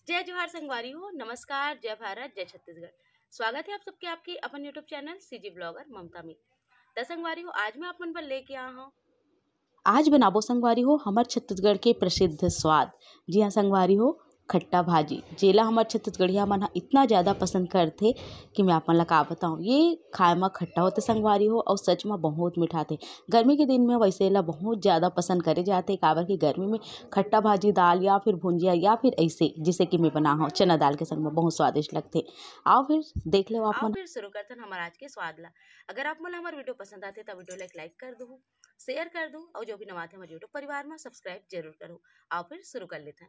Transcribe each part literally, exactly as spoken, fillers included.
जय जोहार संगवारी हो, नमस्कार, जय भारत, जय छत्तीसगढ़। स्वागत है आप सबके आपके अपन YouTube चैनल सीजी ब्लॉगर ममता में। त संगवारी हो, आज मैं आप मन बर लेके आ हूँ, आज बनाबो संगवारी हो हमर छत्तीसगढ़ के प्रसिद्ध स्वाद, जी हाँ संगवारी हो, खट्टा भाजी, जेला हमर छत्तीसगढ़िया मन ह इतना ज़्यादा पसंद करथे कि मैं आप मन ला का बताऊँ। ये खाए म खट्टा होथे संगवारी हो, अउ सच म बहुत मिठाथे। गर्मी के दिन में वैसे एला बहुत ज़्यादा पसंद करे जाथे, काबर कि गर्मी में खट्टा भाजी, दाल या फिर भुंजिया या फिर ऐसे, जैसे कि मैं बना हूँ चना दाल के संग में, बहुत स्वादिष्ट लगथे। आओ फिर देख लो आप आओ मन। फिर शुरू करथन हमर आज के स्वाद ला। अगर आप मन ला हमर वीडियो पसंद आथे, त वीडियो ला एक like कर दू, share कर दू, और जो भी नवा थे हमर YouTube परिवार में, subscribe जरूर करू। आओ फिर शुरू कर लेथन।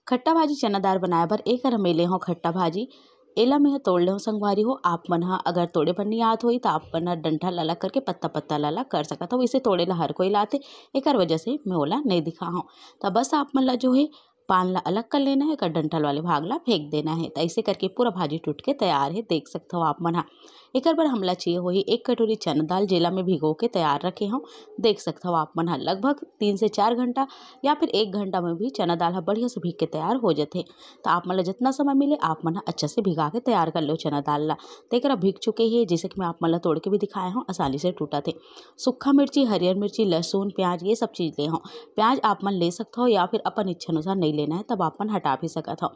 खट्टा भाजी चना दाल बनाए बर एकर में ले हौं खट्टा भाजी। एला मेंह तोड़ ले हौं संगवारी हो। आप मन ह अगर तोड़े बर नइ आत होही, त आप मन ह डंठल अलग करके पत्ता पत्ता ला अलग कर सकत हव। इसे तोड़े ला हर कोई लाथे, एकर वजह से मैं ओला नइ दिखा हौं। त बस आप मन ला जो हे पान ला अलग कर लेना हे, एकर डंठल वाले भाग ला फेंक देना हे। त ऐसे करके पूरा भाजी टूट के तैयार हे, देख सकत हव आप मन ह। एकर बर हमला चाहिए होही एक कटोरी चना दाल, जेला मैं भिगो के तैयार रखे हौं। देख सकत हव आप मन ह, लगभग तीन से चार घंटा या फिर एक घंटा में भी चना दाल ह बढ़िया से भीग के तैयार हो जथे। त आप मन ल जितना समय मिले, आप मन ह अच्छा से भिगा के तैयार कर लो चना दाल ला। त एकरा भीग चुके हे, जैसे कि मैं आप मन ल तोड़ के भी दिखाए हौं, आसानी से टूटत हे। सूखा मिर्ची, हरियर मिर्ची, लहसुन, प्याज, ये सब चीज़ ले हौं। प्याज आप मन ले सकत हव या फिर अपन इच्छा अनुसार नइ लेना हे, तब आप मन हटा भी सकत हव।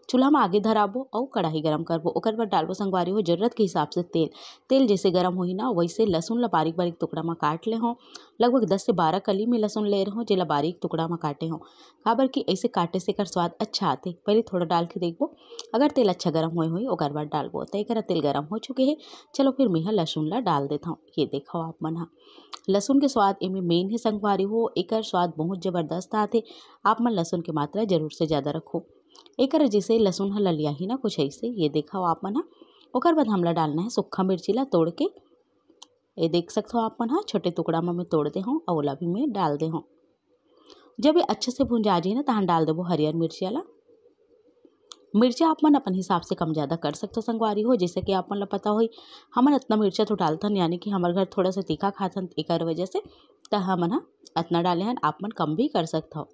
चूल्हा म आगी धराबो अउ कढ़ाई गरम करबो। ओकर बर डालबो संगवारी हो जरूरत के हिसाब से तेल। तेल जैसे गरम होही ना, वैसे लहसुन ला बारीक बारीक टुकड़ा म काट ले हौं। लगभग दस से बारह कली में लहसुन ले रहे हौं, जेला बारीक टुकड़ा म काटे हौं। काबर कि ऐसे काटे से एकर स्वाद अच्छा आथे। पहले थोड़ा डाल के देखबो, अगर तेल अच्छा गरम होए होही, ओकर बाद डालबो। त एकरा तेल गरम हो चुके हे। चलो फिर मेंह लहसुन ला डाल देथौं। ये देखो आप मन ह, लहसुन के स्वाद एमे main हे संगवारी हो, एकर स्वाद बहुत जबरदस्त आथे। आप मन लहसुन के मात्रा जरूर से ज़्यादा रखो। एकर जैसे लहसुन ह ललियाही ना कुछ ऐसे, ये देखो आप मन ह। ओकर बाद हमला डालना हे सूखा मिर्ची ला तोड़ के। ये देख सकत हो आप मन ह, छोटे टुकड़ा म मैं तोड़ दे हौं अउ ओला भी मैं डाल दे हौं। जब ये अच्छा से भुंजा जाही ना, तहन डाल देबो हरियर मिर्चिया ला। मिर्चा आप मन अपन हिसाब से कम ज़्यादा कर सकत हो संगवारी हो, जैसे कि आप मन ला पता होही, हमन अतना मिर्चा तो डालथन, यानी कि हमर घर थोड़ा सा तीखा खाथन, एकर वजह से त हमन ह अतना डाले हन, आप मन कम भी कर सकत हो।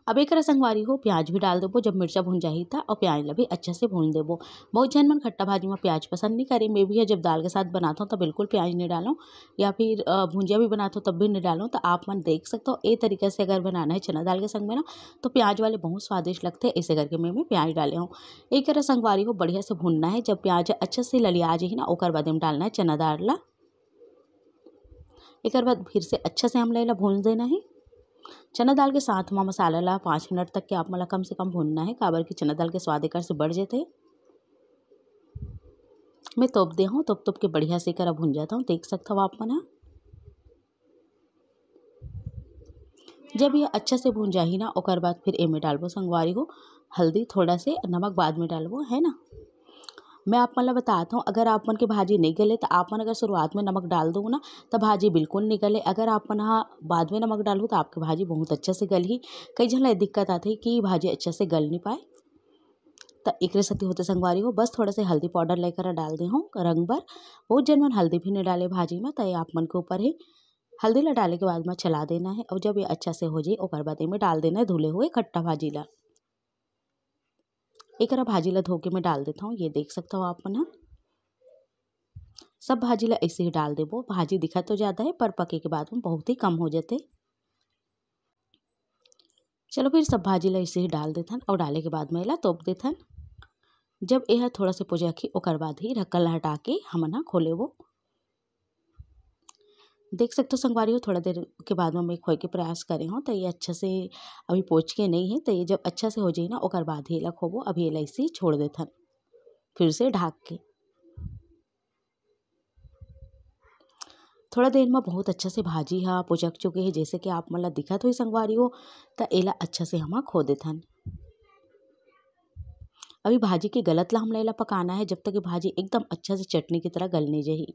अब एकरा संगवारी हो प्याज भी डाल देबो, जब मिर्चा भुन जाही त, अउ प्याज ला भी अच्छा से भून देबो। बहुत झन मन खट्टा भाजी म प्याज पसंद नइ करे, मैं भी ह जब दाल के साथ बनाथौं त बिल्कुल प्याज नइ डालौं, या फिर, अ, भुंजिया भी बनाथौं तब भी नइ डालौं। त आप मन देख सकत हो, ए तरीका से अगर बनाना हे चना दाल के संग में ना, त प्याज वाले बहुत स्वादिष्ट लगथे। ऐसे करके मैं, मैं प्याज डाले हौं। एकरा संगवारी हो बढ़िया से भूनना हे, जब प्याज अच्छा से ललिया जाही ना, ओकर बाद में डालना हे चना दाल ला। एकर बाद फिर से अच्छा से हमला एला भून देना हे। चना दाल के साथ म मसाला ला पाँच मिनट तक के आप मन ला कम से कम भूनना हे, काबर कि चना दाल के स्वाद एकर से बढ़ जथे। मैं तोप दे हौं, तोप तोप के बढ़िया से एकरा भून जात हौं, देख सकत हव आप मन ह। जब ये अच्छा से भून जाही ना, ओकर बाद फिर एमे डालबो संगवारी हो हल्दी, थोड़ा से नमक बाद में डालबो, है ना। मैं आप मन ला बतात हौं, अगर आप मन के भाजी नइ गले, त आप मन अगर शुरुआत में नमक डाल दो ना, त भाजी बिल्कुल नइ गले। अगर आप मन ह बाद में नमक डालहू, त आपके भाजी बहुत अच्छा से गलही। कई झन ला ये दिक्कत आथे कि भाजी अच्छा से गल नइ पाए, त एकरे सेती होथे संगवारी हो, बस थोड़ा से हल्दी पाउडर ला एकरा डाल दे हौं रंग बर। बहुत झन मन हल्दी भी नइ डाले भाजी में, त ये आप मन के ऊपर हे। हल्दी ला डाले के बाद में चला देना हे, अउ जब ये अच्छा से हो जाही, ओकर बाद एमे डाल देना हे धुले हुए खट्टा भाजी ला। एकरा भाजी ला धो के मैं डाल देत हौं। ये देख सकत हो आप मन ह, सब भाजी ला ऐसे ही डाल देबो। भाजी दिखत तो ज़्यादा हे, पर पके के बाद में बहुत ही कम हो जथे। चलो फिर सब भाजी ला ऐसे ही डाल देथन, अउ डाले के बाद में एला तोप देथन। जब एहा थोड़ा से पोजकही, ओकर बाद ही ढक्कन ला हटा के हमन ह खो लेबो। देख सकत हो संगवारी हो, थोड़ा देर के बाद में मैं खोए के प्रयास करे हौं, त ये अच्छा से अभी पोच के नइ हे, त ये जब अच्छा से हो जाही ना, ओकर बाद ही एला खोबो। अभी एला ऐसे ही छोड़ देथन, फिर से ढाक के। थोड़ा देर में बहुत अच्छा से भाजी ह पोचक चुके हे, जैसे कि आप मन ला दिखत होही संगवारी हो, त एला अच्छा से हमन खो देथन। अभी भाजी के गलत ला हमला एला पकाना हे, जब तक ये भाजी एकदम अच्छा से चटनी की तरह गल नइ जाही।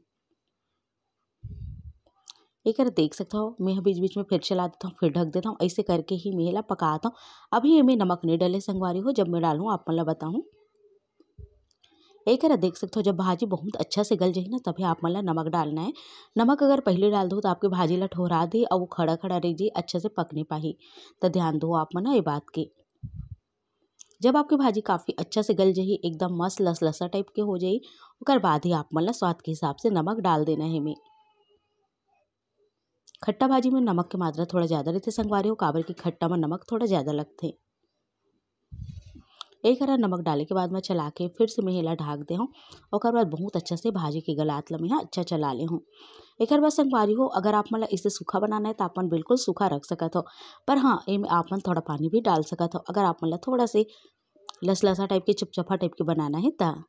एकर देख सकत हव, मैं ह बीच-बीच में फिर चला देथव, फिर ढक देथव। ऐसे करके ही मैं एला पकात हव। अभी एमे नमक नइ डले संगवारी हो, जब मैं डालहूँ आप मन ला बताहूँ। एकर देख सकत हव, जब भाजी बहुत अच्छा से गल जाही ना, तभे आप मन ला नमक डालना है। नमक अगर पहले डाल दो तो आपके भाजी ला ठोहरा दे अउ वो खड़ा-खड़ा रह जाही, अच्छा से पक नहीं पाही। तो ध्यान दो आप मन ह ये बात के। जब आपके भाजी काफ़ी अच्छा से गल जाही, एकदम मस्त लसलसा type के हो जाही, ओकर बाद ही आप मन ला स्वाद के हिसाब से नमक डाल देना है एमे। खट्टा भाजी में नमक के मात्रा थोड़ा ज़्यादा रहिथे संगवारी हो, काबर कि खट्टा में नमक थोड़ा ज़्यादा लगथे। एक हरा नमक डाले के बाद मैं चला के फिर से मैं एला ढाक दे हूँ। ओकर बाद बहुत अच्छा से भाजी के गलात ल मैं ह अच्छा चला ले हूँ। एकर बाद संगवारी हो, अगर आप मन ला इसे सूखा बनाना है तो आप मन बिल्कुल सूखा रख सकत हो, पर हाँ, एमे आप मन थोड़ा पानी भी डाल सकत हो, अगर आप मन ला थोड़ा से लसलसा type के, चिपचपा type के बनाना है त।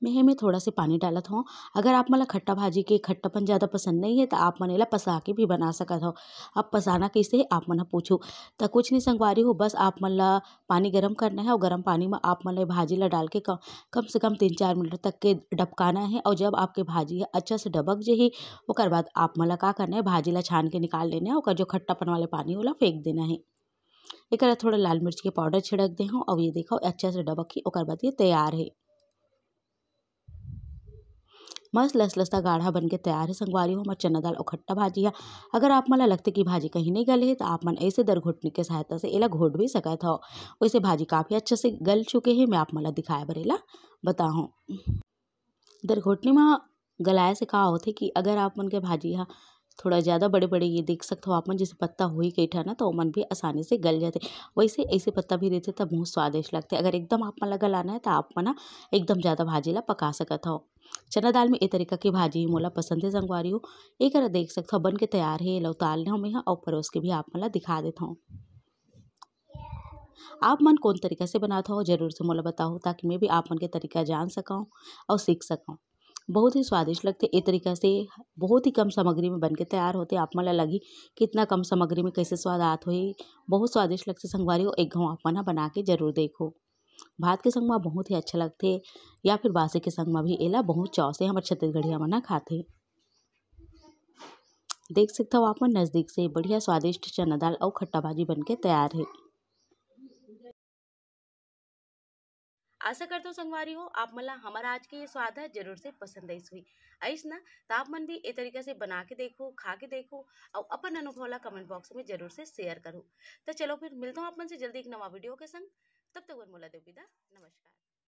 मैं एमे थोड़ा से पानी डालत हव। अगर आप मन ला खट्टा भाजी के खट्टापन ज़्यादा पसंद नहीं है, त आप मन एला पसा के भी बना सकत हव। अब पसाना कइसे हे, आप मन ह पूछू, त कुछ नहीं संगवारी हो, बस आप मन ला पानी गरम करना है और गरम पानी में आप मन ला भाजी ला डाल के क-, कम से कम तीन चार मिनट तक के डबकाना है। और जब आपके भाजी ह अच्छा से डबक जाही, ओकर बाद आप मन ला का करना है, भाजी ला छान के निकाल लेना है, ओकर जो खट्टापन वाले पानी ओला फेंक देना है। एकरा थोड़ा लाल मिर्च के powder छिड़क दे हव, और ये देखो अच्छा से डबक ही, ओकर बाद ये तैयार है। मस्त लसलसा गाढ़ा बन के तैयार है संगवारी हो, हमर चना दाल और खट्टा भाजी है। अगर आप मन ला लगथे कि भाजी कहीं नहीं गले है, तो आप मन ऐसे दरघोटनी के सहायता से एला घोट भी सकत हव। वैसे भाजी काफ़ी अच्छा से गल चुके हैं, मैं आप मन ला दिखाए बर एला बताहूँ। दरघोटनी में गलाए से का होथे कि अगर आप मन के भाजी ह थोड़ा ज़्यादा बड़े-बड़े, ये देख सकत हो आप मन, जैसे पत्ता होही कई ठा ना, तो ओमन भी आसानी से गल जाथे। वैसे ऐसे पत्ता भी रहिथे, त बहुत स्वादिष्ट लगथे। अगर एकदम आप मन ला गलाना है, त आप मन ह एकदम ज़्यादा भाजी ला पका सकत हव। चना दाल में ए तरीका के भाजी मोला पसंद हे संगवारी हो। एकरा देख सकत हव, बन के तैयार हे, एला उतार ले हव मैं ह, अउ परोस के भी आप मन ला दिखा देत हव। आप मन कौन तरीका से बनात हव, जरूर से मोला बताहू, ताकि मैं भी आप मन के तरीका जान सकव और सीख सकव। बहुत ही स्वादिष्ट लगथे ए तरीका से, बहुत ही कम सामग्री में बन के तैयार होथे। आप मन ला लगही कितना कम सामग्री में कैसे स्वाद आत होही, बहुत स्वादिष्ट लगथे संगवारी हो। एक घाव आप मन ह बना के जरूर देखो, भात के संग म बहुत ही अच्छा लगथे या फिर बासी के संग म भी एला बहुत चाव से हमर छत्तीसगढ़िया मन ह खाथे। देख सकथव आप मन नजदीक से बढ़िया स्वादिष्ट चना दाल अउ खट्टा भाजी बन के तैयार हे। आशा करथव संगवारी हो, आप मन ला हमर आज के ये स्वाद ह जरूर से पसंद आइस होही। आइस ना, त आप मन भी ए तरीका से बना के देखो, खा के देखो, अउ अपन अनुभव ला comment box में जरूर से share करो। तो चलो फिर मिलता हूँ आप मन से जल्दी एक नवा video के संग। तब तक बर मोला देव विदा, नमस्कार।